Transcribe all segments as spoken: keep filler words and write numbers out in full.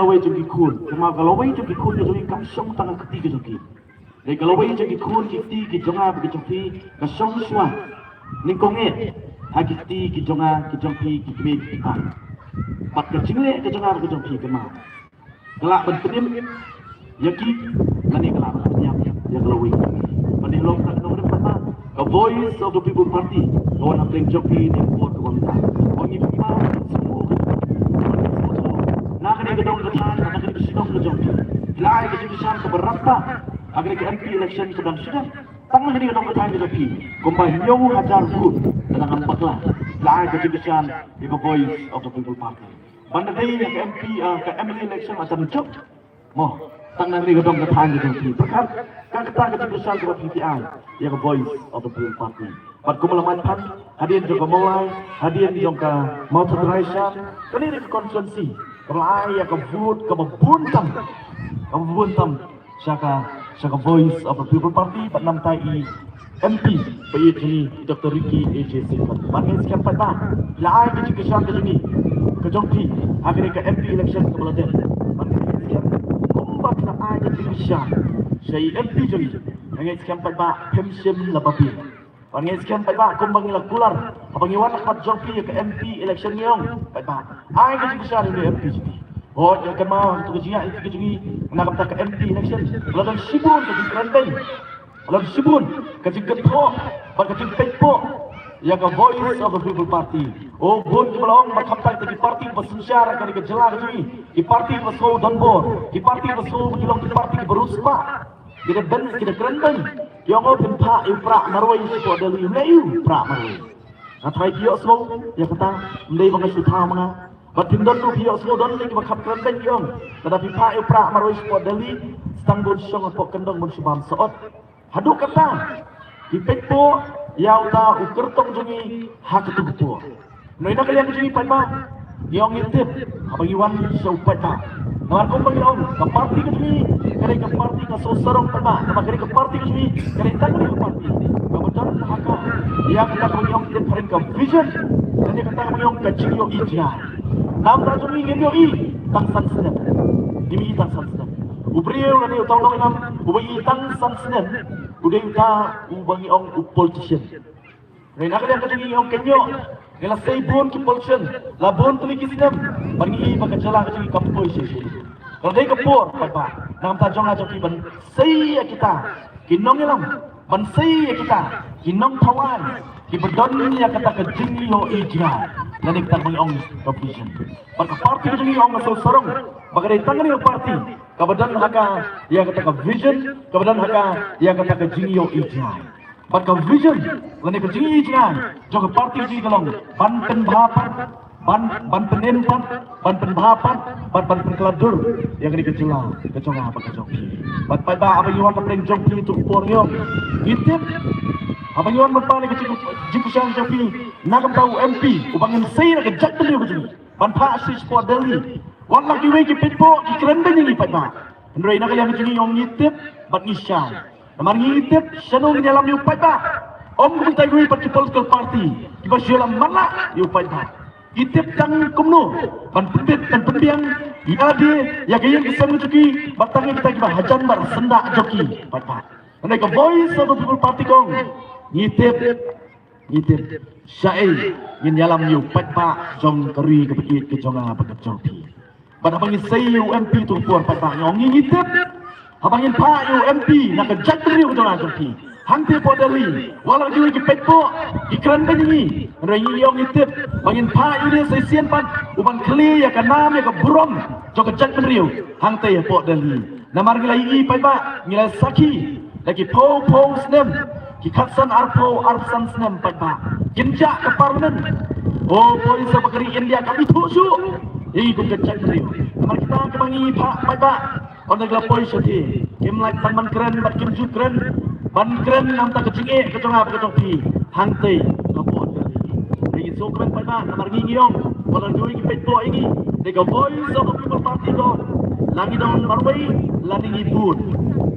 lawei jong ki khun, kumba ka lawei jong ki khun ka jong ngi kam shong tang ha kti ka jong ki. Dei ka lawei jong ki khun ki kti ki jong nga bad ki jong phi ka shong shuwa nyngkong eh ha ki kti ki jong nga, ki jong phi, ki kmie ki kpa. Bad ka jingleh ka jong nga bad ka jong phi ka mut ka lah ban pynim ïa ki, lane ka lah ban pynim ïa ka lawei. Ban ïa long ka nongrim kata ka Voice of the People Party ka wan ha pdeng jong phi ne ka por ka wan ta. Wan ngi pynpaw sngewbha na kane ka dong ka thaiñ, na kane ka shnong ka jong phi. La ai ka jingkyrshan kaba rangbah ha kane ka M P election ka dang sdang. Tang na kane ka dong ka thaiñ ka jong phi kumba hynñiew hajar vote ka dang bakla. La ai ka jingkyrshan ïa ka Voice of the People Party. Ban da dei ka M P, ah, ka M L A election ma tam jop. Mo, tang na kane ka dong ka thaiñ ka jong phi. Pyrkhat ka kata ka jingkyrshan kaba phi ai ïa ka Voice of the People Party. Bad kumba la mad phan hadien jong ka Mawlai, hadien jong ka Mawthadraishan, kane ka constituency kaba la ai ïa ka vote kaba bun tam, kaba bun tam sha ka, sha ka Voice of the People Party, bad namar ta i M P ba ïeit jong ngi, i Doctor Ricky A J Syngkon. Bad ngeit skhem paidbah, la ai ka jingkyrshan ka jong ngi, ka jong phi ha kane ka M P election kaba la dep. Bad ngeit skhem kumba la ai ka jingkyrshan sha i M P jong ngi, ngeit skhem paidbah phim shym la babe. Bad ngeit skhem paidbah kumba ngi la kular haba ngi wan ha khmat jong phi ïa ka M P election, ngi ong paidbah, ai ka jingkyrshan ïa u M P jong phi. Hooid, ïa kynmaw ïa ka jingïaid ka jong ngi na ka bynta ka M P election, la don shibun ka jingkren beiñ, la don shibun ka jingkynthoh bad ka jingpeit poh ïa ka Voice of the People Party. O bun kiba la ong ba khamtam ki party ba synshar ha kane ka jylla ka jong ngi, ki party ba sngew donbor, ki party ba sngew ba ki long ki party kiba riewspah. Ki da beiñ, ki da kren beiñ. Ki ong, o phin phah ïa u prah marwei shapoh Delhi, u leh ïa u prah marwei. Nga tharai phi ïohsngew ïa kata, ym dei ba nga shu thaw ma nga. Bad phin don ruh, phi ïohsngew don lei kiba khap kren beiñ ki ong, lada phi phah ïa u prah marwei shapoh Delhi, tang bun shong hapoh kyndong, bun shu bam sot. Haduh katta ki peit poh ïa uta u kyrtong jong ngi ha katu ka por. Hynrei na ka liang ka jong ngi paidbah, ngi ong ngi tip haba ngi wan sha u paidbah. Namar kumba ngi ong, ka party ka jong ngi ka dei ka party ka sngewsarong paidbah. Namar ka dei ka party ka jong ngi ka dei tang ka dei ka party kaba don ha ka, ïa kata kaba ngi ong tip phareng ka vision, lane kata kaba ngi ong ka jingïohi jngai. Namar ka jong ngi ngim ïohi tang san snem. Ngim ïohi tang san snem. U briew lane uta u nongïalam uba ïohi tang san snem u dei uta uba ngi ong u politician. Hynrei na ka liang ka jong ngi ong kein ïoh, ngi la sei bun ki politician la bun tylli ki snem, bad ngi i ba ka jylla ka jong ngi kam poi shisha. Ka dei ka por paidbah, na ka bynta jong nga jong phi ban sei ïa kita ki nongïalam, ban sei ïa kita ki nongthaw aiñ kiba don ïa kata ka jingïohi jngai, lane kata ba ngi ong ka vision. Bad ka party ka jong ngi ong ka sngewsarong ba ka dei tang kane ka party kaba don ha ka ïa kata ka vision, kaba don ha ka ïa kata ka jingïohi jngai. Bad ka vision lane ka jingïohi jngai jong ka party jong ngi ka long ban pynbha pat, ban, ban pynim pat, ban pynbha pat bad ban pynkylla dur ïa kane ka jylla ka jong nga bad ka jong phi. Bad paidbah, haba ngi wan ha pdeng jong phi tu ka por, ngi ong, ngi tip haba ngi wan ban pan ïa ka jing, jingkyrshan jong phi na ka bynta u M P uba ngin sei na ka jaitbynriew ka jong ngi ban phah sha shapoh Delhi. Wat la kiwei ki peit poh ki kren beiñ ïa ngi paidbah. Hynrei na ka liang ka jong ngi ong ngi tip bad ngi shai. Namar ngi tip shano ngin ïalam ïa u paidbah. Ym kumta kiwei pat ki political party kiba shu ïalam matlah ïa u paidbah. Ki tip tang kumno ban pynbit ban pynbiang ïa lade, ïa ka ïing ka sem ka jong ki, bad tang ïa kita kiba hajan bad syndah jong ki paidbah. Hynrei ka Voice of the People Party ka ong ngi tip, ngi tip shaei ngin ïalam ïa u paidbah jong ka ri kaba ïeit ka jong nga bad ka jong phi. Bad haba ngi sei ïa u M P tu ka por paidbah, ngi ong ngi, ngi tip haba ngin phah ïa u M P na ka jaitbynriew ka jong nga jong phi, hangtei hapoh Delhi, wat la kiwei ki peit poh ki kren beiñ ïa ngi, hynrei ngi ong ngi tip ba ngin phah ïa u ne sa shisien pat uban khlieh ïa ka nam ïa ka burom jong ka jaitbynriew hangtei hapoh Delhi. Namar ngi la ïohi paidbah, ngi la sakhi da ki phew phew snem, ki khatsan arphew arphew san snem paidbah, kynjah ka parliament. O, poi sa ba ka ri India kam ithuh shuh ïa ngi kum ka jaitbynriew. Namar kita kiba ngi phah paidbah, ynda ki la poi shathie, kim lah ban, ban kren bad kim ju kren ban kren na ka bynta ka jingeh ka jong nga bad ka jong phi hangtei hapoh Delhi. Ngi sngewkmen paidbah namar ngi, ngi ong wat la kiwei ki peit poh ïa ngi, dei ka Voice of the People Party ka ong, la ngi don marwei lane ngi bun,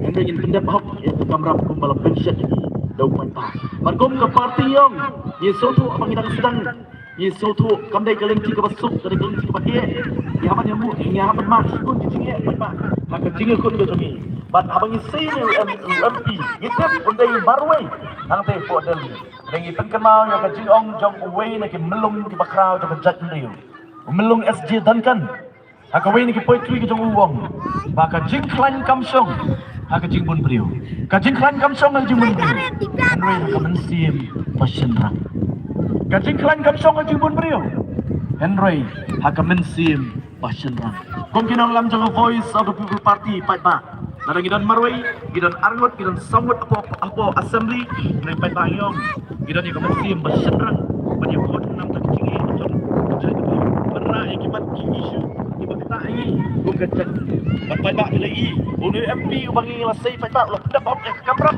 hynrei ngin pyndep hok ïa ka kamram kumba la pynshet ïa ngi da u paidbah. Bad kum ka party ngi ong, ngi sngewthuh haba ngi dang sdang Ngi sngewthuh kam dei ka lynti kaba suk, ka dei ka lynti kaba eh. Ngi hap ban ïa mu, ngi hap ban mad shibun ki jingeh paidbah ha ka jingïakhun ka jong ngi. Bad haba ngi sei ne u M, u M P, ngi tip un dei marwei hangtei hapoh Delhi. Te ngi pynkynmaw ïa ka jingong jong uwei na ki myllung kiba khraw jong ka jaitbynriew, u myllung S J Duncan, ha kawei na ki poetry ka jong u, u ong ba ka jingkhlaiñ kam shong ha ka jingbun briew. Ka jingkhlaiñ kam shong ha ka jingbun briew, hynrei ha ka mynsiem ba shynrang. Ka jingkhlaiñ kam shong ha ka jingbun briew, hynrei ha ka mynsiem ba shynrang. Kum ki nongïalam jong ka Voice of the People Party paidbah, lada ngi don marwei, ngi don arngut, ngi don sawngut hapoh, hapoh assembly, hynrei paidbah ngi ong, ngi don ïa ka mynsiem ba shynrang ban ïakhun namar ka jingeh jong ka jaitbynriew, ban rah ïa ki mat ki issue kiba ktah ïa ngi kum ka jait. Bad paidbah, phi la i, une u M P uba ngi la sei paidbah, u la pyndep hok ïa ka kamram.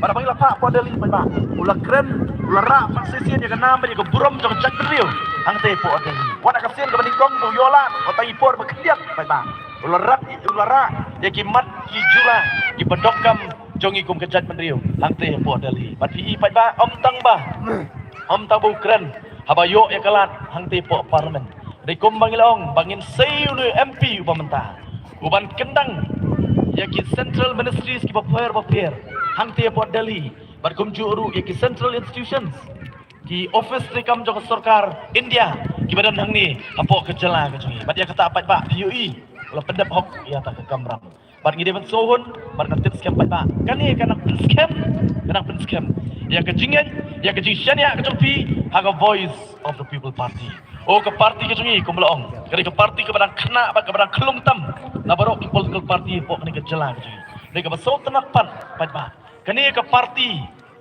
Bad haba ngi la phah hapoh Delhi paidbah, u la kren, u la rah ban shisien ïa ka nam bad ïa ka burom jong ka jaitbynriew hangtei hapoh Delhi. Wat na ka sien kaba nyngkong ba u ïoh lad, wat tang i por ba khyndiat paidbah, u la rah, u la rah ïa ki mat ki jula kiba donkam jong ngi kum ka jaitbynriew hangtei hapoh Delhi. Bad phi i paidbah, ym tang ba, ym tang ba u kren haba ïoh ïa ka lad hangtei hapoh Parliament, hynrei kumba ngi la ong ba ngin sei une u M P uba mynta, uban kyndang ïa ki central ministries kiba pher ba pher hangtei hapoh Delhi, bad kumjuh ruh ïa ki central institutions, ki office treikam jong ka sorkar India kiba don hangne hapoh ka jylla ka jong ngi. Bad ïa kata paidbah, phi ïohi, u la pyndep hok ïa kata ka kamram. Bad ngi dei ban sngewhun bad ngan tip skhem paidbah, kane ka nang pynskhem, ka nang pynskhem ïa ka jingngeit, ïa ka jingshaniah ka jong phi ha ka Voice of the People Party. O, ka party ka jong ngi, kumba la ong, ka dei ka party kaba dang khynnah bad kaba dang khlung tam na baroh ki political party hapoh kane ka jylla ka jong ngi. Dei kaba sngewtynnat pat paidbah, kane ka party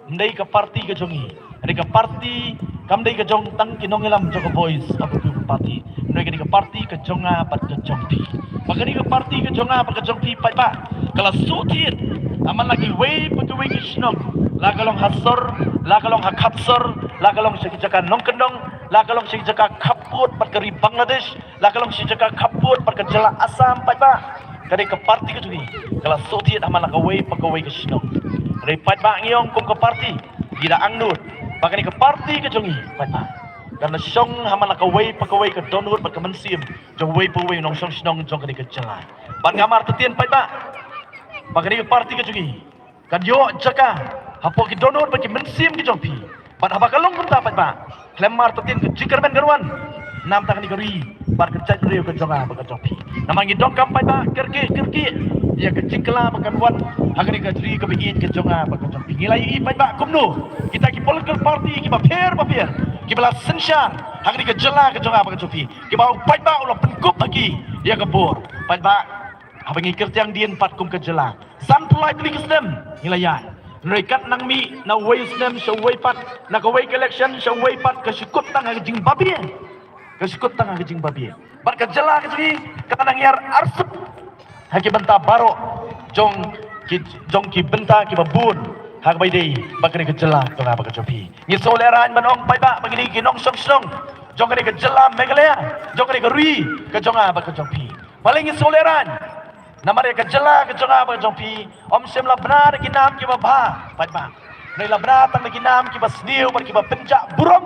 ym dei ka party ka jong ngi. Kane ka party kam dei ka jong tang ki nongïalam jong ka Voice of the People Party. Hynrei kane ka party ka jong nga bad ka jong phi. Bad kane ka party ka jong nga bad ka jong phi paidbah, ka la shu thied ha man la kiwei pa kiwei ki shnong, la ka long ha sor, la ka long ha khapsor, la ka long sha ki jaka nongkyndong, la ka long sha ki jaka khappud bad ka ri Bangladesh, la ka long sha ki jaka khappud bad ka jylla Assam paidbah. Ka dei ka party ka jong ngi, ka la shu thied ha man la kawei pa kawei ka shnong. Hynrei paidbah, ngi ong kum ka party, ngi da angnud ba kane ka party ka jong ngi paidbah, kan da shong ha man la kawei pa kawei ka dohnud bad ka mynsiem jong uwei pa uwei u nongshong shnong jong kane ka jylla. Bad ngam artatien paidbah ba kane ka party ka jong ngi kan ïoh jaka hapoh ki dohnud bad ki mynsiem ki jong phi. Bad haba ka long kumta paidbah, khlem artatien ka jingkyrmen kan wan na ka bynta kane ka ri bad ka jaitbynriew ka jong nga bad ka jong phi. Namar ngi donkam paidbah kyrkieh kyrkieh ïa ka jingkylla ba kan wan ha kane ka ri kaba ïeit ka jong nga bad ka jong phi. Ngi la ïohi paidbah kumno kita ki political party kiba pher ba pher, kiba la synshar ha kane ka jylla ka jong nga bad ka jong phi, kiba u paidbah u la pynkup ha ki ïa ka bor. Paidbah, haba ngi kyrtiang dien pat kum ka jylla, sanphew lai tylli ki snem ngi la ïaid. Hynrei kat nang mih na uwei u snem sha uwei pat, na kawei ka election sha uwei pat, ka shu kut tang ha ka jingbabe. Ka shu kut tang ha ka jingbabe. Bad ka jylla ka jong ngi ka nang ïar arsut ha ki bynta baroh jong ki, jong ki bynta kiba bun ha kaba ïadei bad kane ka jylla ka jong nga bad ka jong phi. Ngi sngewlehrain ban ong paidbah ba ngi dei ki nongshong shnong jong kane ka jylla Meghalaya, jong kane ka ri ka jong nga bad ka jong phi. Balei ngi sngewlehrain? Namar ïa ka jylla ka jong nga bad ka jong phi, ym shym la bna da ki nam kiba bha paidbah, hynrei la bna tang da ki nam kiba sniew bad kiba pynjah burom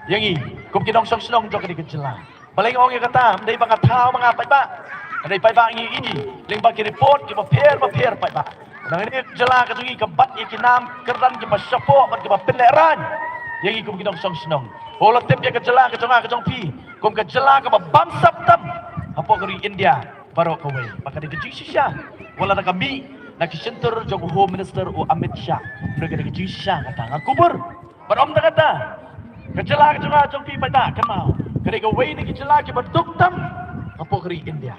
ïa ngi kum ki nongshong shnong jong kane ka jylla. Balei nga ong ïa kata? Ym dei ba nga thaw ma nga paidbah, hynrei paidbah, ngi i lyngba ki report kiba pher ba pher paidbah, na kane ka jylla ka jong ngi ka bat ïa ki nam kyrdan kiba shapoh bad kiba pynlehraiñ ïa ngi kum ki nongshong shnong. Ho la tip ïa ka jylla ka jong nga ka jong phi kum ka jylla kaba bamsap tam hapoh ka ri India baroh kawei. Bad ka dei ka jingshisha wat la da ka mih na ki shyntur jong u Home Minister u Amit Shah. Hynrei ka dei ka jingshisha kata, nga kubur. Bad ym tang kata, ka jylla ka jong nga jong phi paidbah, kynmaw, ka dei kawei na ki jylla kiba duk tam hapoh ka ri India.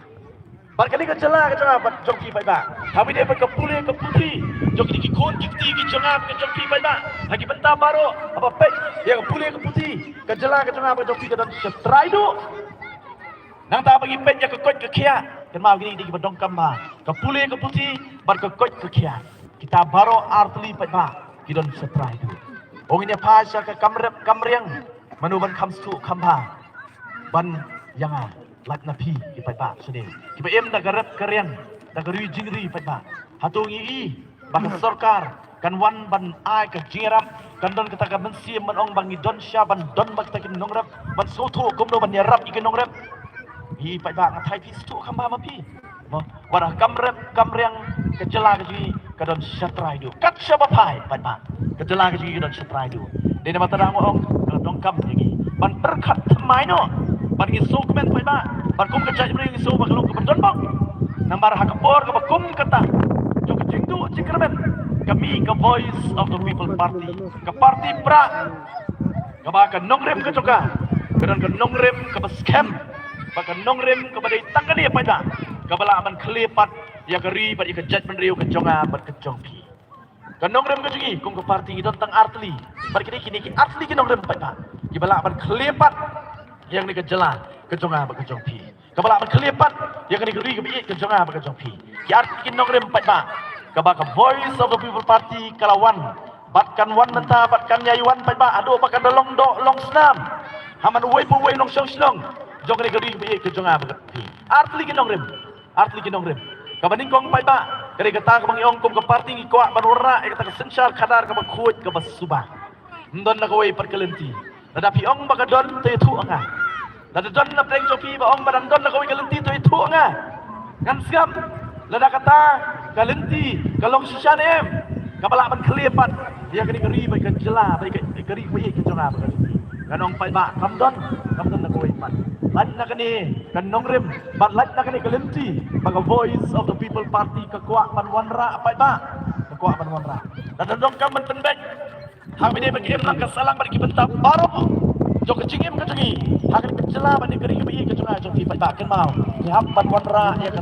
Bad kane ka jylla ka jong nga bad jong phi paidbah, haba ïadei bad ka pule ka puthi jong kine ki khun ki kti ki jong nga bad ka jong phi paidbah, ha ki bynta baroh haba peit ïa ka pule ka puthi, ka jylla ka jong nga bad jong phi ka don shatrai duh. Nangta ba ngi peit ïa ka koit ka khiah, kynmaw, kine ki dei kiba donkam bha, ka pule ka puthi bad ka koit ka khiah. Kita baroh ar tylli paidbah ki don shatrai duh. Ong, ngin ïa phai sha ka kam rep kam riang, mano ban kham suk kham bha ban ïa nga, lait na phi ki paidbah shane kiba im da ka rep ka riang, da ka ri jingri paidbah. Hato ngi i ba ka sorkar Kan wan ban ai ka jingïarap, kan don kata ka mynsiem ban ong ba ngi don sha ban don bad kita ki nongrep, ban sngewthuh kumno ban ïarap ïa ki nongrep. Hi paidbah, nga thait phi sngewthuh kham bha ma phi. Mo, wat ha kam rep kam riang ka jylla ka jong ngi ka don shatrai duh. Kat shaba phai paidbah, ka jylla ka jong ngi ka don shatrai duh. Dei namar kata nga ong, nga donkam ïa ngi ban pyrkhat thymmai noh, ban ngi sngewkmen paidbah, ban kum ka jaitbynriew ngi sngew ba ka long kaba donbok. Namar ha ka por kaba kum kata jong ka jingduh jingkyrmen, ka mih ka Voice of the People Party, ka party prah, kaba ka nongrim ka jong ka ka don ka nongrim kaba skhem, ba ka nongrim kaba dei tang kane paidbah, kaba lah ban khlieh pat ïa ka ri bad ïa ka jaitbynriew ka jong nga bad ka jong phi. Ka nongrim ka jong ngi kum ka party ngi don tang artylli, bad kine kine ki artylli ki nongrim paidbah, kiba lah ban khlieh pat ïa kane ka jylla ka jong nga bad ka jong phi, kaba lah ban khlieh pat ïa kane ka ri kaba ïeit ka jong nga bad ka jong phi. Ki artylli ki nongrim paidbah, kaba ka Voice of the People Party ka la wan, bad kan wan mynta, bad kan ïai wan paidbah, haduh ba kan da long doh long snam ha man uwei pa uwei u nongshong shnong jong kane ka ri kaba ïeit ka jong nga bad ka jong phi. Artylli ki nongrim, artylli ki nongrim. Kaba nyngkong paidbah, ka dei kata kaba ngi ong kum ka party ngi kwah ban wanrah ïa kata ka synshar khadar kaba khuid kaba suba. Ym don na kawei pat ka lynti. Lada phi ong ba ka don, to ïathuh ha nga. Lada don na pdeng jong phi ba ong ba dang don na kawei ka lynti, to ïathuh ha nga. Ngan sngap. Lada kata ka lynti ka long shisha ne em, kaba lah ban khlieh pat ïa kane ka ri bad ka jylla bad ka, ka ri kaba ïeit ka jong nga bad ka jong phi. Ngan ong paidbah, kam don, kam don na kawei pat. Lait na kane ka nongrim bad lait na kane ka lynti ba ka Voice of the People Party ka kwah ban wanrah paidbah, ka kwah ban wanrah. Lada donkam ban pynbeit ha kaba ïadei bad ka imlang ka sahlang bad ki bynta baroh jong ka jingim ka jong ngi ha kane ka jylla bad ka ri kaba ïeit ka jong nga jong phi paidbah, kynmaw, ngi hap ban wanrah ïa ka